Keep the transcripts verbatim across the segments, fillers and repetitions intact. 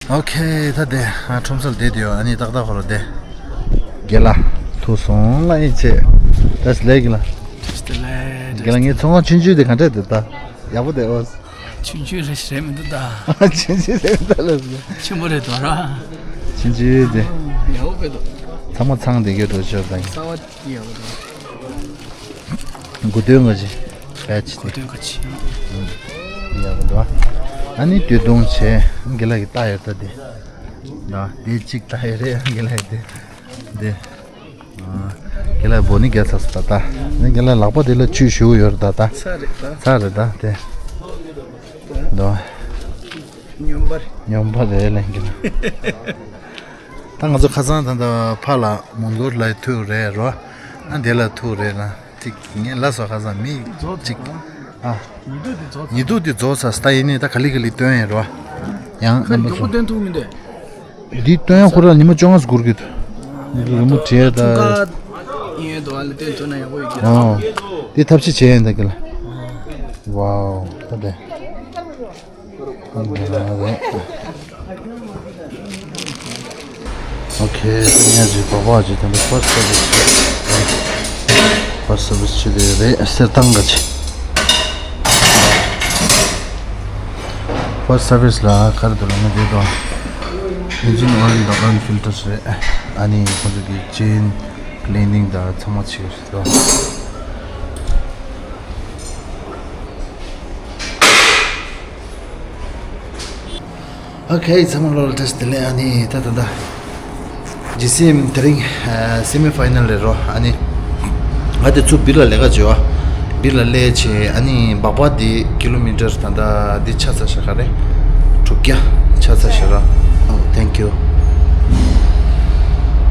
ཨོ་ཁེ། ད་དེ་ཨ་ཁྲོམ་སར་བསྡད་དེ་ཡོད། ཨ་ནི་ཏག་ཏག་ཧོ་ལ་བསྡད། རྒན་ལགས་ཐུག་སོང་ལ་ཡིན་ཆེ། ད་སི་ལེ་རྒན་ལགས། རྒན་ལགས་ངའི་ཚོང་ཁང་ཆུང་ཆུང་དེ་ག་འདྲ་དེ་ད་ཡག་པོ་དེ་ཨོ། ཆུང་ཆུང་རེད་རེད་མི་འདུག་ད། ཆུང་ཆུང་རེད་མི་འདུག་ལ། ཆེན་པོ་རེད་དོ་ར། ཆུང་ཆུང་དེ། ཡག་པོ་དཔེ་འདུག་ཚང་མ་ཚང་དེ་གས་འགྲོ་ཆོག་ད་ཡིན། གསར་བ་ཡག་པོ་འདུག་དགུ་སྟོན་ག་ཅི། བེད་ཅི་དེ། དགུ་སྟོན་ག་ཅི། ཡག་པོ་འདུག་ཨ་ནི་དུས་གཏོང་བྱས་རྒན་ལགས་ཀྱི་ལྟ་ཡོད་ད་དེ། ད་དེ་གཅིག་ལྟ་ཡོད་རེད་རྒན་ལགས་ཀྱི་དེ། དེ། རྒན་ལགས་བོ་ནི་རྒྱལ་ཚ་ས་ད་ད། ནི་རྒན་ལགས་ལག་པ་དེ་ལ་བཅུད་ཞུ་ཡོད་རེད་ད་ད། ཚ་རེད་ད། ཚ་རེད་ད་དེ། ད། སྨྱོན་པ་རེད། སྨྱོན་པ་རེད་ལན་གྱི། ད་ང་ཚོ་ཁ་སང་ད་ད་ཕ་ལ་མོན་གྷོ་ལ་ཐུག་རེད་རོ། ཨ་འདི་ལ་ཐུག་རེད་ན་ཐིག་ངས་ལ་སོ་ཁ་སང་མི་གཅིག་ཨ། ཉི་དུ་དེ་རྫོགས་ཉི་དུ་དེ་རྫོགས་ས་སྟ་ཡིན་ནི་ད་ག་ལི་ག་ལི་སྟོན་ཡིན་རོ། ཡང་ཁ་རྣམ་པ་མགྱོགས་པོ་ཚོ་སྟོན་ཐུབ་མི་འདུག་འདི་སྟོན་ཡང་ཁོ་ར་ཉི་མ་བཅོ་ལྔ་སྒུར་གི་འདུག་རི་མོ་བྲིས་ད། ཡིན་ཡོད་དོ་ཨ་ལ་སྟོན་ཐུབ་ན་ཡག་པོ་ཡོད་ཀྱི། ཨོ། འདི་ཐབས་ཤེས་བྱས་ཡིན་ད་གི་ལ། ཝའོ་ད་དེ། ཨོ་ཁེ། ཉ་ཇི་པ་པ་ཇི་དང་ཕར་སར་བིས་ཕར་སར་བིས་ཆུ་དེ་རེད་སེར་ཐང་ག་ཆེ། ཕར་སར་བིས་ལ་ག་རེ་འདུག་ལ་ང་དེ་དང་ཨིན་ཇིན་ཨོ་ཡིལ་དང་ཨོ་ཡིལ་ཕིལ་ཊར་རེད། ཨ་ནི་ཁོང་ཚོ་གི་ཅེན་ཀི་ལིན་ནིང་དང་ཚང་མ་བྱེད་ཀྱི་རེད། ཨོ་ཁེ། ཚང་མ་ལོ་ལ་བཀྲ་ཤིས་བདེ་ལེགས། ཨ་ནི་ད་ད་ད་ཇི་སི་ཨེམ་དེ་རིང་སེ་མི་ཕའི་ནལ་རེད་རོ། ཨ་ནི་ང་དེ་ཚུར་བིར་ལ་ལས་ཀ་བྱེད་བ། བིར་ལ་སླེབས་བྱས་ཨ་ནི་སྦག་སྦག་འདི་ཀི་ལོ་མི་ཊར་ད་ད་འདི་ཆ་ཚ་ཤག་ག་རེ་དྲུག་བརྒྱ་ཆ་ཚ་ཤག་ར། ཨོ་ཐེང་ཀིའུ།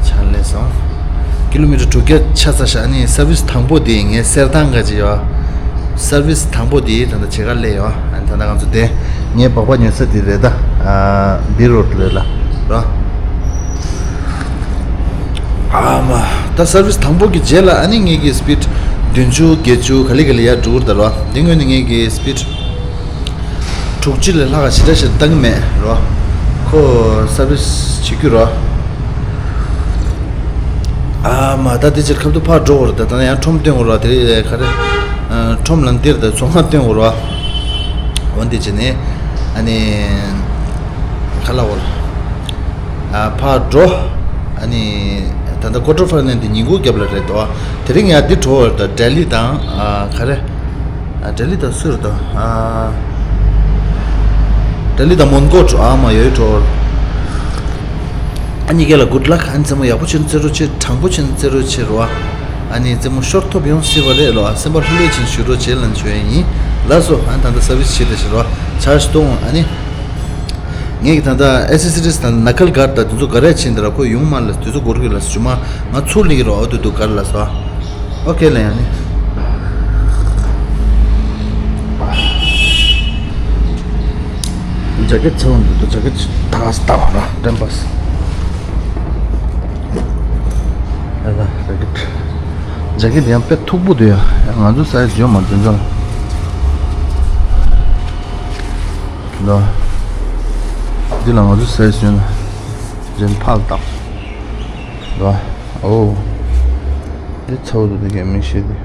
ཆ་ལས་སོང་། ཀི་ལོ་མི་ཊར་དྲུག་བརྒྱ་ཆ་ཚ་ཤག་ཨ་ནི་སར་བིས་དང་པོ་དེ་ངས་གསེར་ཐང་ག་ཅི་ཡོད། སར་བིས་དང་པོ་དེ་ད་ལྟ་བྱེད་ག་སླེབས་ཡོད། ཨ་ནི་ད་ལྟ་ང་ཚོ་དེ་ངའི་སྦག་སྦག་ཉོ་ས་དེ་རེད་ད། ཨ་བི་རོ་ཌི་རེད་ལ་ར། ཨ་མ། ད་སར་བིས་དང་པོ་གི་རྗེས་ལ་ཨ་ནི་ངེད་ཀྱི་སི་པིཌ་བདུན་ཅུ་བརྒྱད་ཅུ་ག་ལེ་ག་ལེ་ཡར་འགྲོ་གི་རེད་ད་ར། དེ་སྔོན་ནས་ངེད་ཀྱི་སི་པིཌ་དྲུག་ཅུ་ལས་ལྷག་ག་ཞེ་དྲག་ཞིག་བཏང་གི་མེད་རོ། ཁོ་སར་བིས་བྱེད་རྒྱུ་རོ། ཨ་མ་ད་དེ་ཕྱིར་ཁབ་ཏུ་ཕར་འགྲོ་བར་ད་ད་ཡང་ཁྲོམ་སྟོན་དགོས་རོ། དེ་རེད་ག་རེ། ཁྲོམ་ལ་འདིར་ད་ཚོང་ཁང་སྟོན་དགོས་རོ། འོན་ཏེ་བྱས་ནས་ཨ་ནི་ག་ལ་བར་ཕར་འགྲོ། ཨ་ནི་ད་ལྟ་ཀོ་ཊར་ཕའི་ནལ་འདི་ཉིན་གུང་རྒྱབ་ལ་རེད་དོ། དེ་རིང་ཡང་འདི་འགྲོ་བར་ད་ལྡི་ལི་དང་ག་རེ། ལྡི་ལི་དང་སུ་རེད་དོ། ལྡི་ལི་དང་མོན་གྷོ་འགྲོ་ཨ་མ་ཡོད་འགྲོ། ཨ་ནི་ག་ལ་གུཌ་ལག་ཨ་ནི་རྩེད་མོ་ཡག་པོ་བྱེད་རྩེད་རོགས་བྱེད། དྲང་པོ་བྱེད་རྩེད་རོགས་བྱེད་རོ། ཨ་ནི་རྩེད་མོ་ཤོར་ཐོབ་ཡོང་སྲིད་པ་རེད་ལོ། ཨ་སེམས་པ་ལྷོད་ལྷོད་བྱེད་ཞུ་རོགས་བྱེད་ལན་བྱོས་ཡིན་ལ་སོ། ཨ་ནི་ད་ལྟ་སར་བིས་བྱེད་དེ་ཞུ་རོ། ཆར་ཇི་གཏོང་ཨ་ནི། ངས་ཀྱི་ད་ལྟ་ཨེ་སེ་སི་རིས་དང་ནེག་ཀལ་གཱཌ་དང་དེ་ཚོ་ག་རེ་ཕྱིན་དེ་ར་ཁོ་ཡོང་མ་ལ་དེ་ཚོ་སྒོར་གི་ལ་ཞུ་མ་ང་ཚུར་ལེགས་རོགས་ཨ་དུ་དུ་གར་ལ་སོ། ཨོ་ཁེ་ལ་ཡང་ནི། ཇ་ཀེ་ཊི་ཚོང་འདུག་ཇ་ཀེ་ཊི་ད་སྟག་ར་ཏེམ་པས། ཨ་ད་ཇ་ཀེ་ཊི་ཇ་ཀེ་ཊི་ཡང་དཔེ་མཐུག་པོ་འདུག་ཡ། ང་ཚོ་སའི་ཛི་ཡོད་མ་འཛིན་ཚོང་། ལོ། འདི་ལ་ང་ཚོ་ཟས་ཟོས་ན་རྗེན་ཕག་བཏགས། ལོ། ཨོ། འདི་ཚ་བོ་འདུག་འདི་གའི་མི་ཤེས་འདི།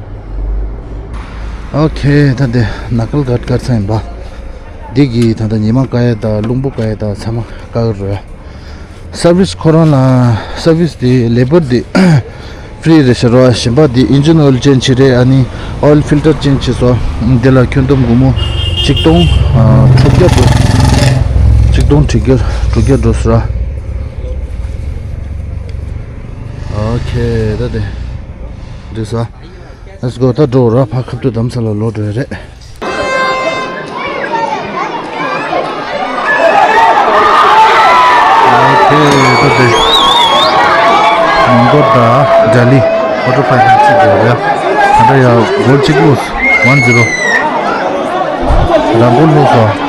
ཨོ་ཁེ། ད་འདི་ནེག་ཀལ་གཱཌ་དཀར་ཚང་ཡིན་པ། འདི་གི་ད་ལྟ་ཉི་མ་དཀར་ཡ་དང་རླུང་བུ་དཀར་ཡ་དང་ཚང་མ་དཀར་རེད། སར་བིས་ཁོ་རང་ལ་སར་བིས་དེ་ལེ་བར་དེ་ཕི་རི་རེད་ཤག་རོ། གཞན་པ་དེ་ཨིན་ཇིན་ཨོ་ཡིལ་ཅེན་ཇི་བྱེད་རེད། ཨ་ནི་ཨོ་ཡིལ་ཕིལ་ཊར་ཅེན་ཇི་བྱེད་སོ། དེ་ལ་ཁྱོན་བསྡོམས་སྒོར་མོ་ཆིག་སྟོང་ཨ་དྲུག་བརྒྱ་འགྲོ། ཆིག་སྟོང་དྲུག་བརྒྱ་དྲུག་བརྒྱ་འགྲོ་སོ་ར། ཨོ་ཁེ་ད་དེ་འགྲིག་སོ། Let's go། ད་འགྲོ་ར། ཕ་ཁབ་ཏུ་བསྡམས་ས་ལ་ལོག་འགྲོ་ཡ་རེད། ཨོ་ཁེ། ད་དེ་མོན་གྷོ་དང་ལྡི་ལི་ཀོ་ཊར་ཕའི་ནལ་གཅིག་རེད་ཡ། ད་ལྟ་ཡ་གོལ་གཅིག་བླུགས། ཝན་ཛི་རོ། རང་གོལ་བླུགས་སོང་།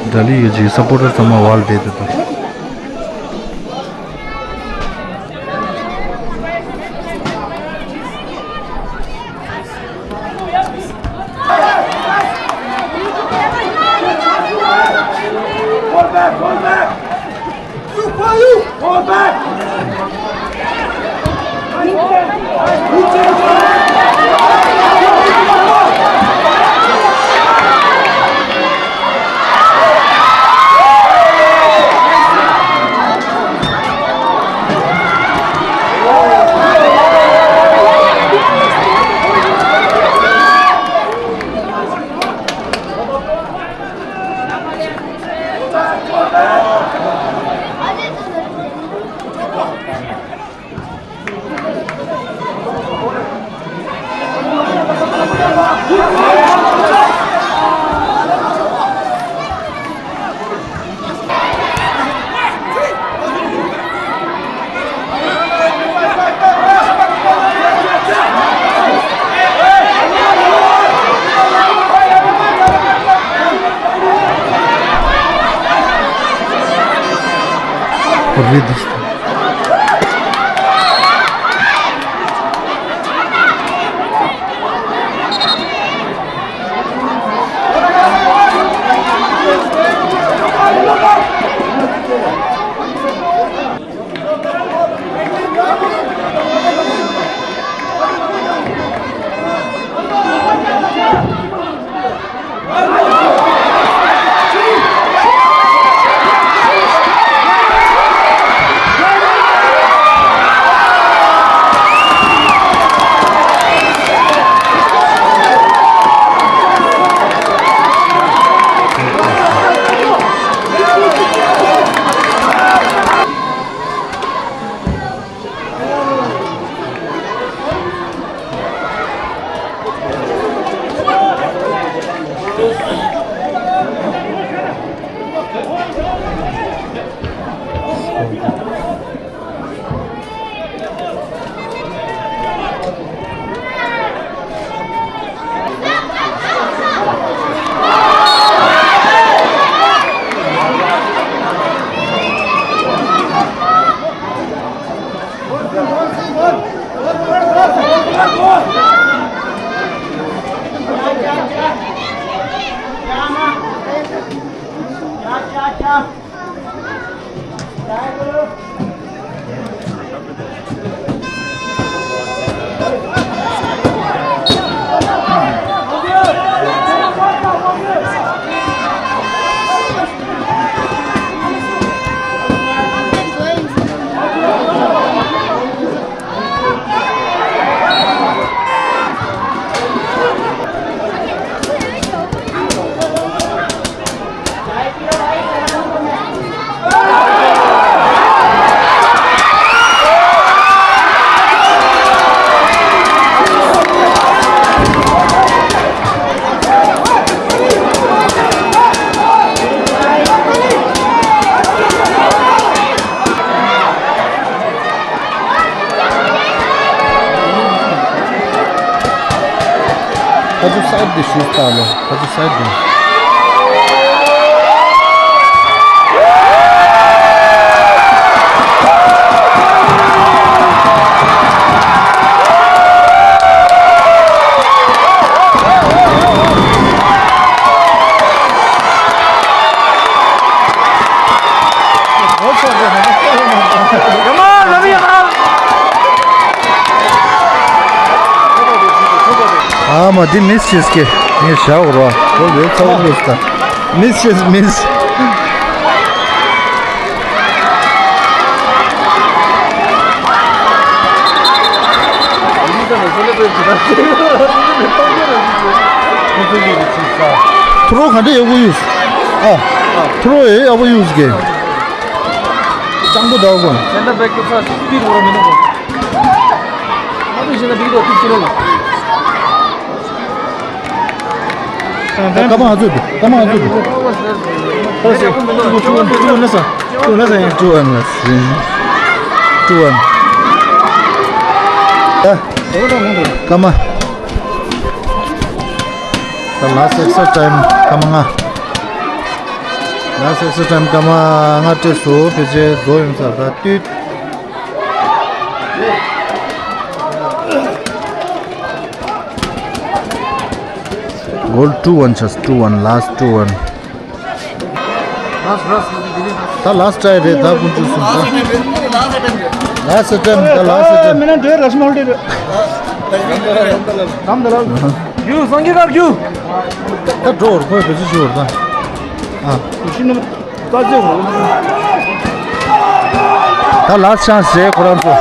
ལྡི་ལི་ཡི་ཅིག་སཔོར་ཊར་ཚང་མ་ཝལ་བསྡད་དེ་འདུག་རེད་འདུག་ཁ་ཆུ་སའིཌ་དེ་ཞུས་ད་ལོ། ཁ་ཆུ་སའིཌ་དེ། ཨ་མ་འདི་མིས་བྱེད་ཀྱི་ངས་བཞག་རོ། ཁོ་བས་ཚ་བོ་ལོས་ད། མིས་བྱེད་མིས། ཐུ་རོ་ག་འདྲ་ཡག་པོ་ཡོད། ཨ། ཐུ་རོ་ཡེ་ཡག་པོ་ཡོད་ཀྱི། ཅང་པོ་འདྲ་གོ། སེན་ཊར་བེག་གི་ས་སྤིཌ་འོ་ར་མི་འདུག་གོ། ང་ཚོ་ཤེས་ན་འགྲིག་འདུག་ཐུག་ཤི་རོ་ལ། ད་སྐར་མ་ང་ཚོ་འདུག་སྐར་མ་ང་ཚོ་འདུག་ད་སེ། ཅུ་ཝན་ཅུ་ཝན་ལ་ས། ཅུ་ཝན་ལ་ས་ཡ། ཅུ་ཝན་ལ་ས། ཅུ་ཝན། ད། སྐར་མ། ད་ལ་སི་ཨེག་སི་ཊ་ཊའིམ་སྐར་མ་ལྔ། ལ་སི་ཨེག་སི་ཊའིམ་སྐར་མ་ལྔ་སྤྲད་སོང་། ཕལ་ཆེར་རྫོགས་ཡོང་ས་རེད། ད་ཏུས། གོལ་ཊུ་ཝན་ཆགས། ཊུ་ཝན། ལ་སི་ཊི་ཊུ་ཝན། ད་ལ་སི་ཊི་ཊའི་རེད། ད་ཀུན་སྤྱོད་གསུམ་ད། ལ་སི་ཊི་ཊའིམ། ད་ལ་སི་ཊི་ཊའིམ། མི་ན་འདྲེ་ར་ཤི་མ་ལ་ཏི་རེད། རྒྱུ་སངས་རྒྱས་ཀར་རྒྱུ། ད་འགྲོ་བར་ཁོས་བེད་སྤྱོད་ཞུ་བར་ད། ཨ། ད་ལ་ཆང་ཟེར་ཁོ་རང་ཚོ།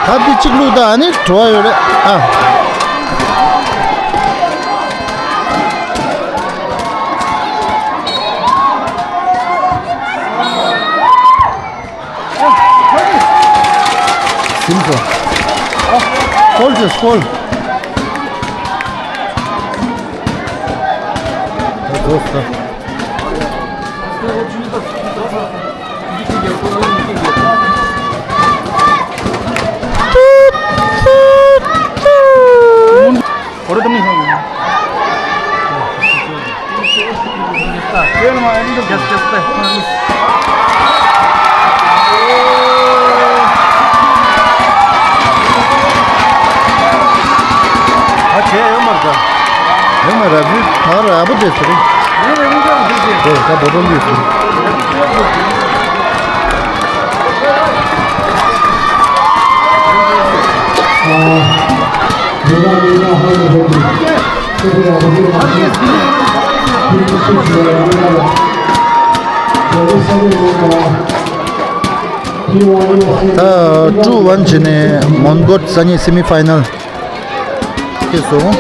ད་འདི་གཅིག་བླུགས་ད། ཨ་ནི་བྲོ་བ་ཡོད་རེད་ཨ། Simple. Hold this, hold. ཨ་བྱས་ཡོད་མ་རེད་ད། ཡོད་མ་རེད། ད་ར་ཨ་བུ་དེ་ཟེར། ཨེ་ད་བོ་ཏོ་ལུས་ཟེར། ད་ཀྲུའུ་ཝན་བྱས་ནས་མོན་གྷོ་སང་ཉིན་སེ་མི་ཕའི་ནལ་སྐྱེས་སོང་།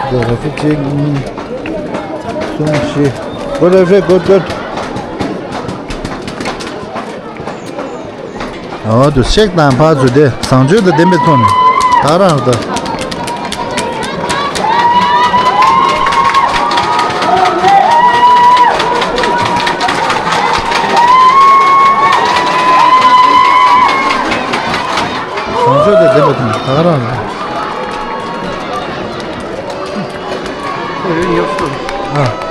ད་ར་ཅིག་གཅིག་གཉིས་གསུམ་བཞི། Good, good, good, good. འོ་དུ་ཤེག་དང་ཕར་ཚུར་དེ་བཟང་སྤྱོད་དང་ལྡན་པའི་ཐོག་ནས་ད་རང་ད། བཟང་སྤྱོད་དང་ལྡན་པའི་ཐོག་ནས་ད་རང་ད། ཨ།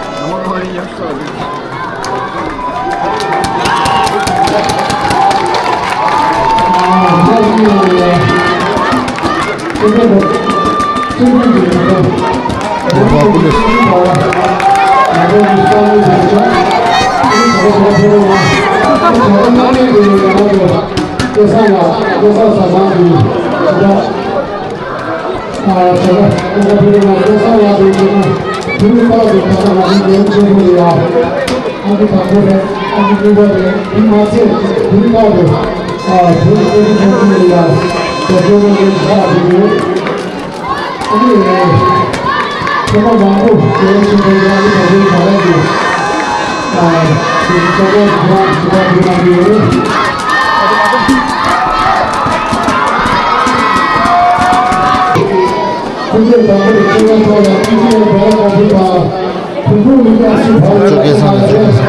ཇོ་ཁེ་སང་ལ་ཇོ་ཁེ་སང་།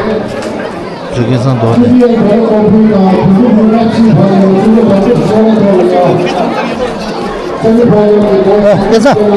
ཇོ་ཁེ་སང་དོ་ནི། ཨ་ཁེ་སང་། ཨ་ཁེ་སང་།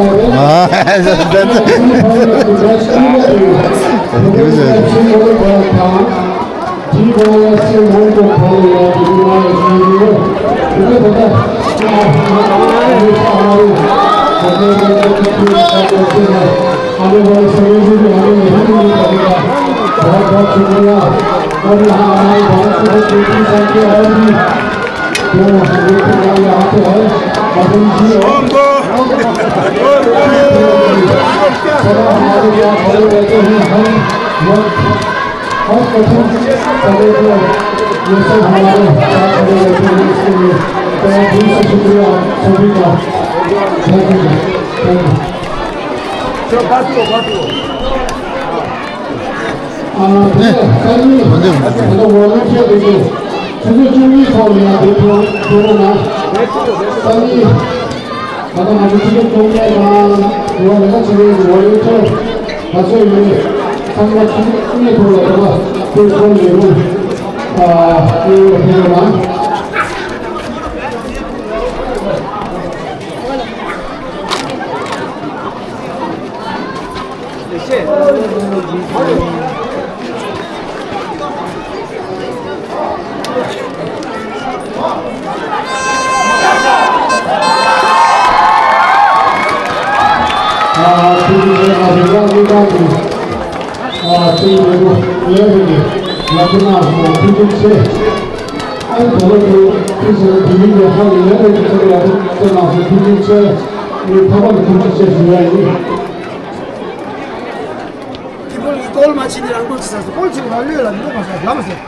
ཀོལ་མ་ཕྱིན་ནས་རང་ཀོལ་ཅི་ཟེར་སོང་། ཀོལ་ཅི་མ་ལོས་ལ་འདུག་མ་ཟེར་ལ་མ་ཟེར།